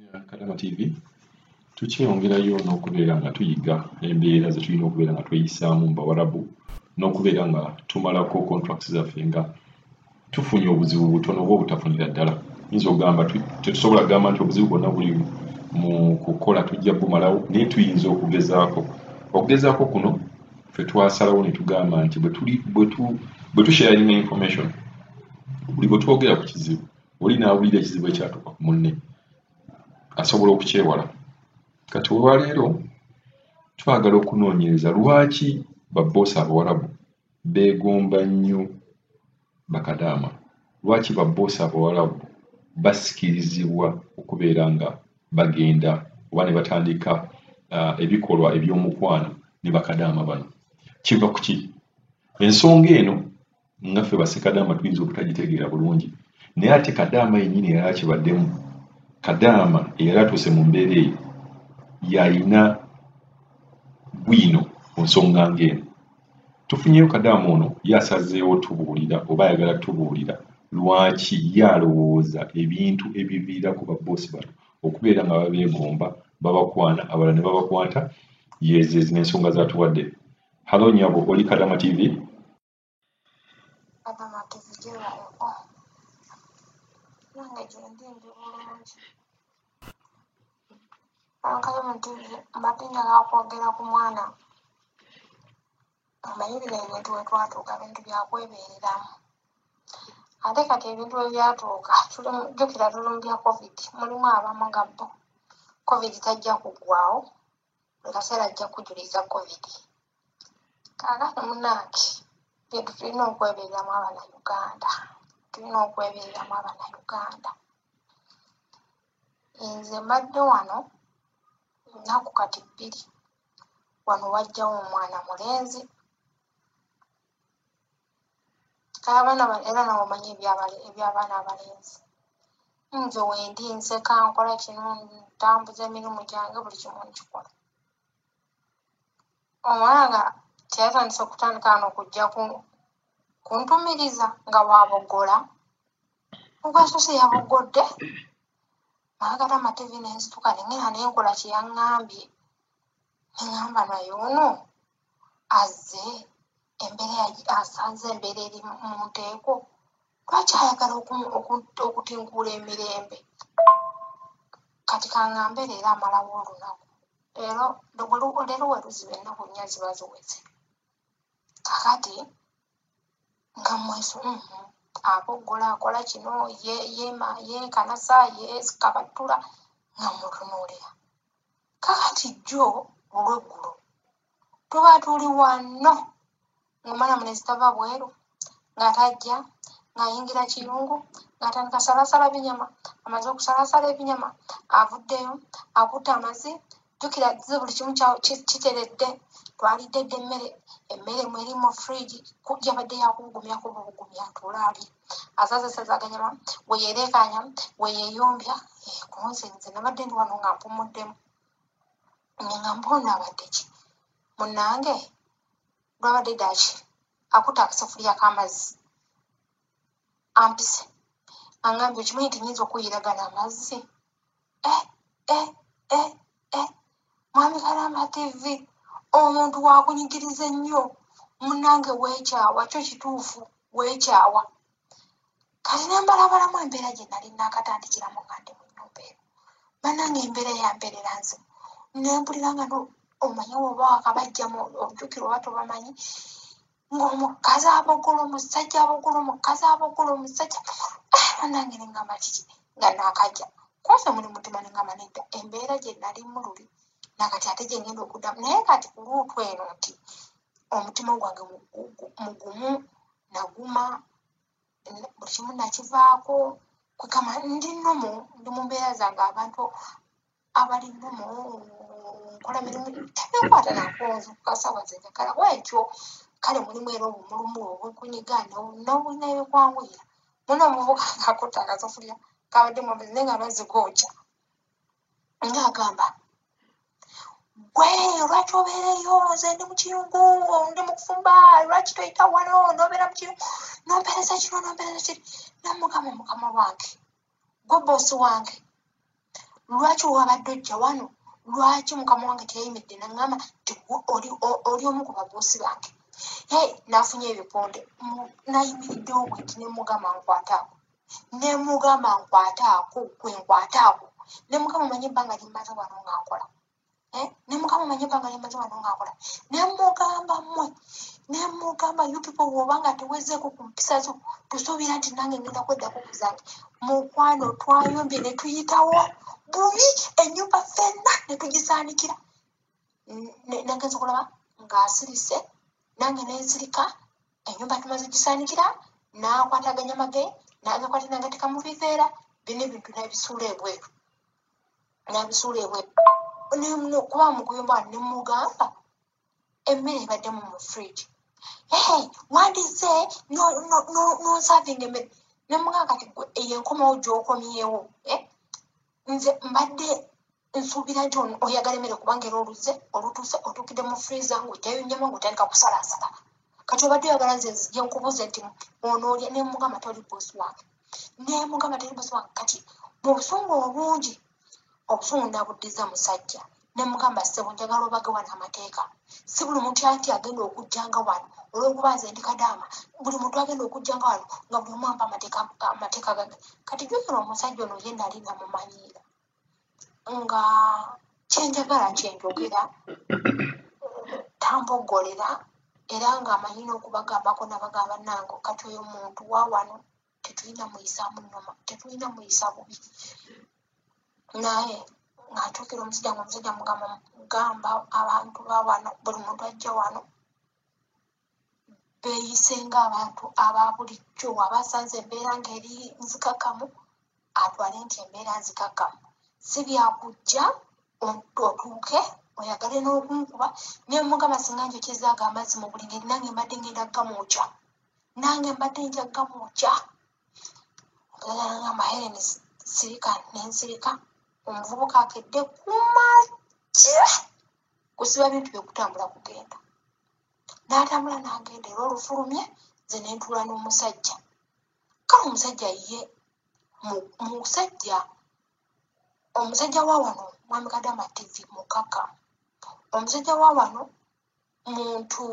Kadama TV tukyeyongerayo n'okubeera nga tuyiga embeera ze tulina okubeera nga tweyisaamu mu Bawarabu n'okubeera nga tumalako contracts zaffe nga tufunye obuzibu butono oba obutafunira ddala. Yinza okugamba tetusobola kugamba nti obuzibu bwonna buli mu kukola tujja bumalawo, naye tuyinza okugezaako. Okugezaako kuno ffe twasalawo ne tugamba nti bwe tusharinga information, buli bwe twogera ku kizibu oli n'awulira ekizibu ekyatuuka ku munne asobola okukyewala. Kati olwaleero twagala okunoonyereza lwaki babboosi Abawarabu beegomba nnyo bakadaama, lwaki babboosi Abawarabu basikirizibwa okubeera nga bagenda oba ne batandika ebikolwa eby'omukwano ne bakadaama bano. Kiva ku ki? Ensonga eno nga ffe bassekadaama tuyinza obutagitegeera bulungi, naye ate kadaama yennyini yali akibaddemu, kadaama eyali atuuse mu mbeera eyo y'alina bwino ku nsonga ng'eno. Tufunyeyo kadaama ono ye asazeewo tubuulira oba ayagala tubuulira lwaki ye alowooza ebintu ebiviirako babboosi bano okubeera nga babeegomba, babakwana, abalala ne babakwata. Yeezo zino ensonga z'atuwadde. Hallo nnyabo, oli Kadama TV? Kadama TV gyebaleko. Nange gyendi ndi bulungi. Kadama TV mbadde njagala kwogera ku mwana. Omanyi bino ebintu we twatuuka bintu bya kwebeereramu. Ate kati ebintu we byatuuka, jjukira tuli mu bya COVID, mulimu abamu nga bo COVID tajja kuggwaawo, buli kaseera ajja kujuliza COVID. Kaakati munnange bintu tulina okwebeereramu Abannayuganda, tulina okwebeereramu Abannayuganda. Nze mbadde wano nnaku kati 2, wano wajjawo omwana mulenzi. Kale abaana era nawe omanyi eby'abaana abalenzi. Nze wendi nseka nkola kino, ntambuza emirimu gyange buli kimu nkikola. Omwana nga teyatandise okutandika wano okujja kuntumiriza nga bw'aboggola. Ogwasoose yabogodde, Kadama TV ne nsituka ne ŋŋenda ne nkola kye yaŋŋambye. Ne ŋŋamba naye ono azze embeera asanze embeera eri mu nteeko, lwaki ayagala okutinkuula emirembe? Kati kaŋŋambe leero amalawo olunaku. Leero we luziba ennaku 4 ziba ziweze. Kaakati nga mweso aboggola akola kino yeekanasa yeekabattula nga mutunuulira. Kaakati jjo olw'eggulo tuba tuli wano ng'omwana mulenzi tava bweru, ng'atajja, ng'ayingira kiyungu, ng'atandika salasala binyama, amaze okusalasala ebinyama avuddeyo akutte amazzi, jjukira buli kimu kiteredde, twalidde dda emmere, emmere mweri mu fridge, yabadde yakubugumyako bubugumya atuule alye. Asazesaze aganyama, we yeereekaanya, we yeeyombya, ku nze nze nabadde ndi wano nga mpumuddemu. Ne ŋŋamba ono abadde ki? Munnange lwabadde ddaaki akutte akasefuliya k'amazzi ampise, aŋŋambye okimanyi nti nnyinza okuyiiragana amazzi? Mwami Kadama TV omuntu wakunyigiriza ennyo, munnange weekyawa, kyo kituufu weekyawa. Kati ne mbalabalamu embeera gye nali naakatandikiramu nga ndi mu nnyumba eno. Bannange embeera yampeerera nzibu. Ne mpulira nga omanyi oba wakabajjamu ojjukira oba tobamanyi, ng'omukazi aboggola, omusajja aboggola, omukazi aboggola, omusajja bannange ne ŋŋamba kiki nga naakajja. Kunze muli mutima ne ŋŋamba nedda, embeera gye nalimu luli nakati ate gye ngenda okuddamu. Naye kati ku luutu eno nti omutima gwange mugumu, naguma, buli kimu nakivaako, kwegamba ndi nnomo, ndi mu mbeera zange abantu abali nnomo, nkola mirimu tebikwata nako nzuukuka ssaawa ze njagala bwentyo. Kale mulimu era obumulumu obukunyiga n'ebikwanguyira. Muno omuvubuka ng'akutte akasefuliya kabadde mu amazzi naye ng'amazzi gookya, ng'agamba gwe lwaki obeereyo, nze ndi mu kiyungu, ndi mu kufumba, lwaki toyita wano n'obeera mu kiyungu, n'ompeereza kino n'ompeereza kiri. Namugamba mukama wange, gwe bboosi wange, Lwaki wabadde ojja wano? Lwaki mukama wange teyayimiridde naŋŋamba nti oli omu ku babuusi bange? Hey, nafunye ebikonde, nayimiriddewo bwenti ne mugamba nkwataako, ne mugamba nkwataako, gwe nkwataako, ne mugamba omanyi ebbanga lyemmaze wano nga nkola, ne mugamba omanyi ebbanga lyemmaze wano nga nkola, ne mugamba mmwe, ne mugamba you people bw'oba nga tewezeeko ku mpisa zo tosuubira nti nange ngenda kweddako ku zange. Mukwano twayombye ne tuyitawo bubi ennyumba ffenna ne tugisaanikira. Nagenza okulaba ng'asirise nange nensirika, ennyumba tumaze gisaanikira, n'akwataganya mage n'agakwata n'agateeka mu biveera bino ebintu n'abisuula ebweru, n'abisuula ebweru. Kuba mu kuyomba ne mugamba emmere ebaddemu mu fridge, hey, wandize n'onsavinga emmere. Ne mugamba kati gwe eyo enkomawo gy'okomyewo, nze mbadde nsuubira nti oyagala emmere kubanga era oluze olutuuse otuukidde mu freezer ng'oggyayo nnyama ng'otandika kusalaasala. Kati obadde oyagala nze nzije nkubuuze nti onoolya? Ne mugamba toli bosi wange, ne mugamba toli bosi wange. Kati mu busungu obungi, obusungu nabuddiza musajja, ne mugamba ssebo njagala obage wano amateeka. Si buli muntu anti agenda okujjanga wano olw'okuba nze ndi kadaama, buli muntu agenda okujjanga wano nga buli omu ampa amateeka gange. Kati jjukira omusajja ono ye nali namumanyiira nga kyenjagala kyenjogera, tamboggolera, era ng'amanyi n'okubagambako nabagamba nange kati oyo muntu wa wano tetulina muyisaamu nnoma, tetulina muyisa bubi. Naye ng'atuukira omusajja nga omusajja mugamba gamba abantu ba wano buli muntu ajja wano beeyise ng'abantu aba bulijjo, aba asanze embeera ng'eri nzikakkamu atwale nti embeera nzikakkamu, si byakujja otuuke oyagale n'okunkuba. Ne mugamba singa njokyezaago amazzi mu buli ngeri nange mbadde ngenda gamwokya, nange mbadde nja gamwokya. Ngamba Helen sirika, nensirika. Omuvubuka akedde kumakya kusiba bintu byokutambula kugenda, n'atambula n'agenda era olufulumye nze nentuula n'omusajja. Kale omusajja ye musajja, omusajja wa wano mwami Kadama TV mukaka, omusajja wa wano muntu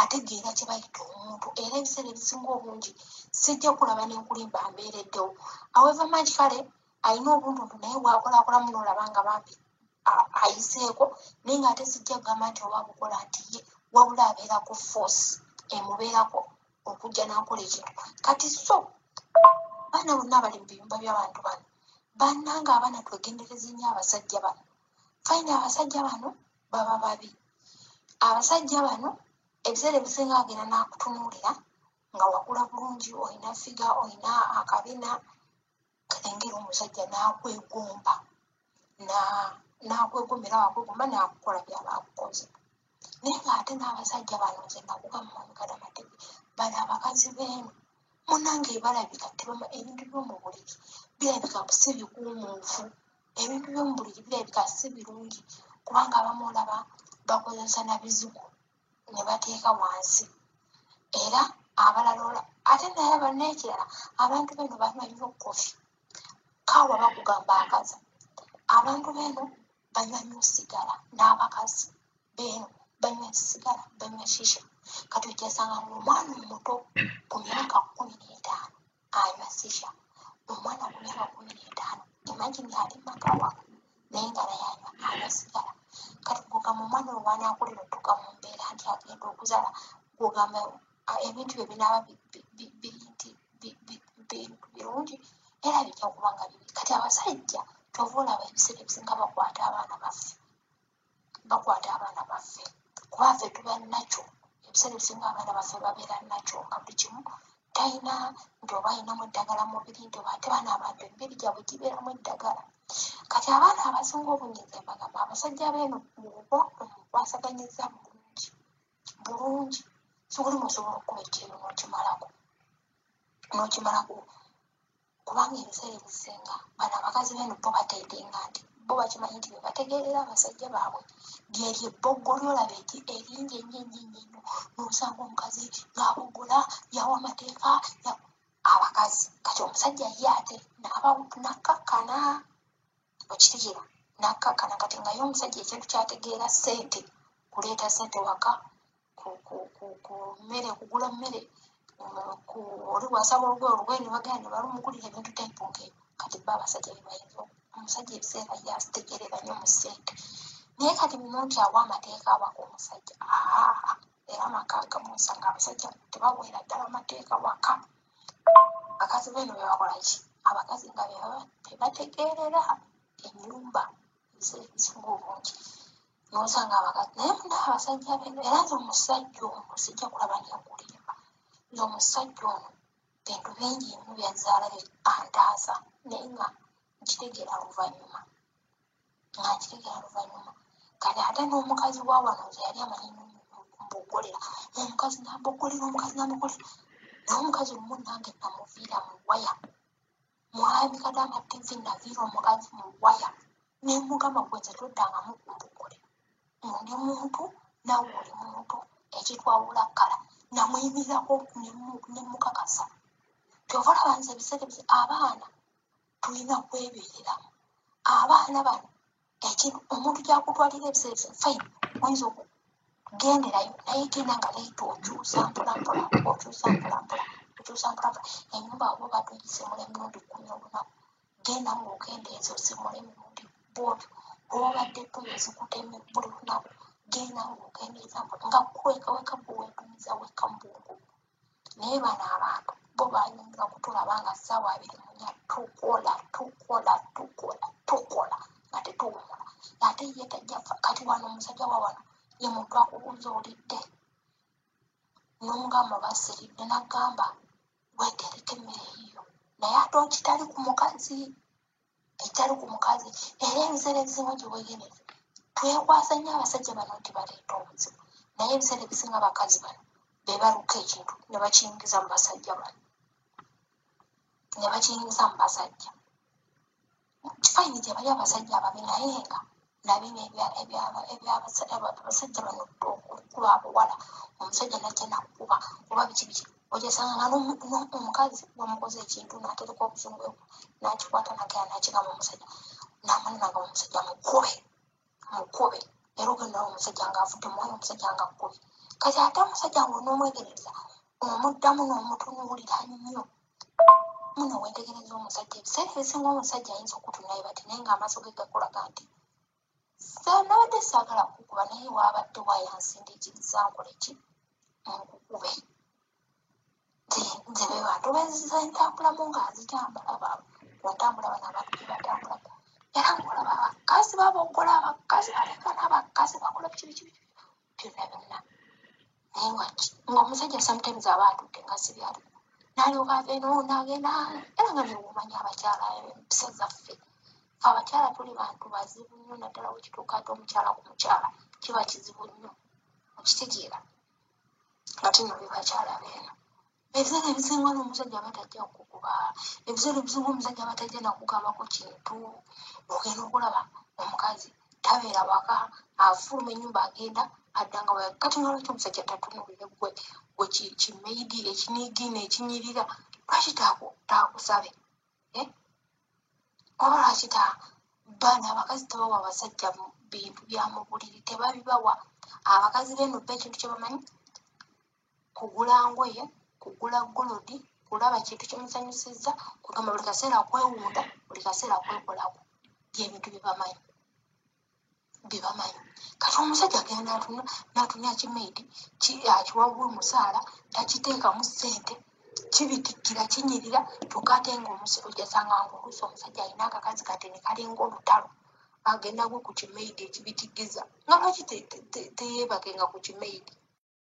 ategeera kye bayita omuntu, era ebiseera ebisinga obungi sijja kulaba nenkulimba mbeereddewo. However much kale alina obuntuntu naye bw'akolakolamu n'olaba nga bambi ayiseeko, naye ng'ate sijja kugamba nti oba bukola nti ye, wabula abeera ku force emubeerako okujja n'akola ekintu. Kati so baana bonna abali mu biyumba by'abantu bano bannange abaana twegendereze nnyo abasajja bano. Fine, abasajja bano baba babi. Abasajja bano ebiseera ebisinga agenda n'akutunuulira nga wakula bulungi, olina figure, olina akabina, engeri omusajja n'akwegomba, n'akwegomba era wakwegomba n'akukola by'aba akukoze. Naye ng'ate n'abasajja bano nze nakugamba mwami Kadama TV, bano abakazi b'eno munnange balabika tebama ebintu by'omu buliri birabika si bikuumuufu, ebintu by'omu buliri birabika si birungi kubanga abamu olaba bakozesa na bizigo ne bateeka wansi, era abalala ate naye n'ekirala abantu b'eno banywa nnyo coffee, kaawa bakugamba akaza. Abantu b'eno banywa nnyo sigala n'abakazi b'eno banywa sigala, banywa shisha. Kati ojjasanga ng'omwana omuto ku myaka 15 anywa shisha, omwana ku myaka 15, imagine ali maka wano naye nga naye anywa sigala. Kati gw'ogamba omwana oyo w'anaakulira otuuka mu mbeera nti agenda okuzaala, gw'ogamba ebintu bye binaaba biri nti birungi era bijja kuba nga bibi. Kati abasajja ky'ova olaba ebiseera ebisinga bakwata abaana baffe, bakwata abaana baffe kuba ffe tuba nakyo. Ebiseera ebisinga abaana baffe babeera nakyo nga buli kimu talina nti oba ayinamu eddagala mubiri nti oba ate bano abantu emibiri gyabwe gibeeramu eddagala. Kati abaana abasinga obungi nze mbagamba abasajja b'eno bw'oba omukwasaganyizza bulungi bulungi, si osobola okukuba ekyeyo n'okimalako, n'okimalako kubanga ebiseera ebisinga bano abakazi b'eno bo bateetenga nti bo bakimanyi nti be bategeerera abasajja baabwe. Lyeryo ebboggo ly'olaba eringi ennyo ennyo ennyo ennyo, n'osanga omukazi ng'aboggola yawa amateeka abakazi. Kati omusajja ye ate n'akkakkana. Okitegeera? Nakkakkana. Kati nga ye omusajja ekintu kyategeera ssente, kuleeta ssente waka, ku mmere, kugula mmere, oli bw'asaba olugoye, olugoye ne bagenda ne balumugulira, ebintu type ng'ebyo. Kati bo abasajja be bayinza, omusajja ebiseera yasitegeerera nnyo mu ssente. Naye kati bino nti awa amateeka awaka omusajja, aa, era amaka agamu osanga abasajja tebaweera ddala amateeka waka. Bakazi beeno be bakola ki? Abakazi nga be bategeerera ennyumba ebiseera ebisinga obungi, n'osanga abakazi. Naye muna abasajja beeno, era nze omusajja ono sijja kulaba nekulimba, nze omusajja ono bintu bingi nnyo byazzaala antaasa, naye nga nkitegeera luvannyuma, nga nkitegeera luvannyuma. Kati ate n'omukazi wa wano nze yali amanyi mboggolera omukazi, namboggolera omukazi, namboggolera. Naye omukazi lumu nange namuviira mu waya, mwami Kadama TV, naviira omukazi mu waya nemugamba, "Gwe nze toddangamu kumboggolera, ndi muntu naawe oli muntu, ekitwawula kkala." Namuyimirirako nemukakasa. Kyova olaba nze ebiseera abaana tulina kwebeereramu. Abaana bano ekintu omuntu gyakutwalira ebiseera ebisinga, fine, oyinza okugenderayo, naye genda nga leeta okyusa mpolampola, okyusa mpolampola, okyusa mpolampola. Ennyumba oba obadde ogisimula emirundi 10 olunaku, genda ng'okendeeza osimula emirundi bwotyo. Obadde toyi zikuteme buli lunaku, genda ng'okendeeza mpola, nga kwekaweka bwe weetumiza wekka mu bwongo. Naye bano abantu bo banyumira kutulaba nga ssaawa 24 tukola, tukola, tukola, tukola nga tetuwumula, ate ye tajja. Kati wano omusajja wa wano ye muntu akubuuza, "Olidde?" N'omugamba, "Basiridde." N'agamba, "Weetereka emmere eyiyo." Naye ate okitali ku mukazi, ekitali ku mukazi. Era ebiseera ebisinga gye weegendereza, twekwasa nnyo abasajja bano nti baleeta obuzibu, naye ebiseera ebisinga abakazi bano be baluka ekintu ne bakiyingiza mu basajja bano, ne bakiyingiza mu basajja. Fine, gye bali abasajja ababi, naye nga nabino ebyabasajja bano okukuba abawala, omusajja najja nakuba oba biki biki, ojasanga nga omukazi bamukoze ekintu n'atereka obusungu n'akikwata nagenda n'akigamba omusajja, n'amala nagamba omusajja, "Mukube, mukube." Era ogenda omusajja ng'avudde muwayo, omusajja nga kkube. Kati ate omusajja ng'onoomwegereza omuddamu n'omutunuulira nnyo muno, weetegereza omusajja. Ebiseera ebisinga omusajja ayinza okutunayo bati, naye ng'amaaso ge gakulaga nti nabadde saagala kukuba, naye waabadde wayansindiikiriza nkole ki, nkukube. Nze be bantu benzentambulamu nga nzija mbalaba ku ntambula bano abantu gye batambulako, era ng'olaba abakazi baboggola, abakazi balekana, abakazi bakola biki biki biki byonna byonna. Naye nga ng'omusajja sometimes aba atudde nga si byaliko, n'alyoka ava eno n'agenda. Era nga newumanya abakyala empisa zaffe, fe abakyala tuli bantu bazibu nnyo, naddala wekituuka ate omukyala ku mukyala kiba kizibu nnyo. Okitegeera? Ate nno be bakyala beeno, ebiseera ebisinga n'omusajja aba tajja kukuba, ebiseera ebisinga omusajja aba tajja nakugambako kintu. Ogenda okulaba omukazi tabeera waka, afuluma ennyumba agenda adda nga kati nga lwaki omusajja tatunuulire gwe gwe kimaid ekiniigiina ekinyirira? Lwaki taakusabe, eh? Oba lwaki ta bano abakazi tebawa abasajja bintu bya mu buliri? Tebabibawa. Abakazi beeno bo ekintu kye bamanyi kugula ngoye, kugula gold, kulaba kintu kimusanyusizza, kugamba buli kaseera kwewunda, buli kaseera kwekolako, byebintu byebamanyi, byebamanyi. Kati omusajja agenda n'atunya kimaid, akiwaggulu musaala, takiteekamu ssente, kibitikkira, kinyirira. Kyokka ate nga ojasanga nga oluusi omusajja alina akakazi kati ne kalinga olutalo, agenda gwe ku kimaid ekibitigiza. Nga lwaki teyeebakenga ku kimaid?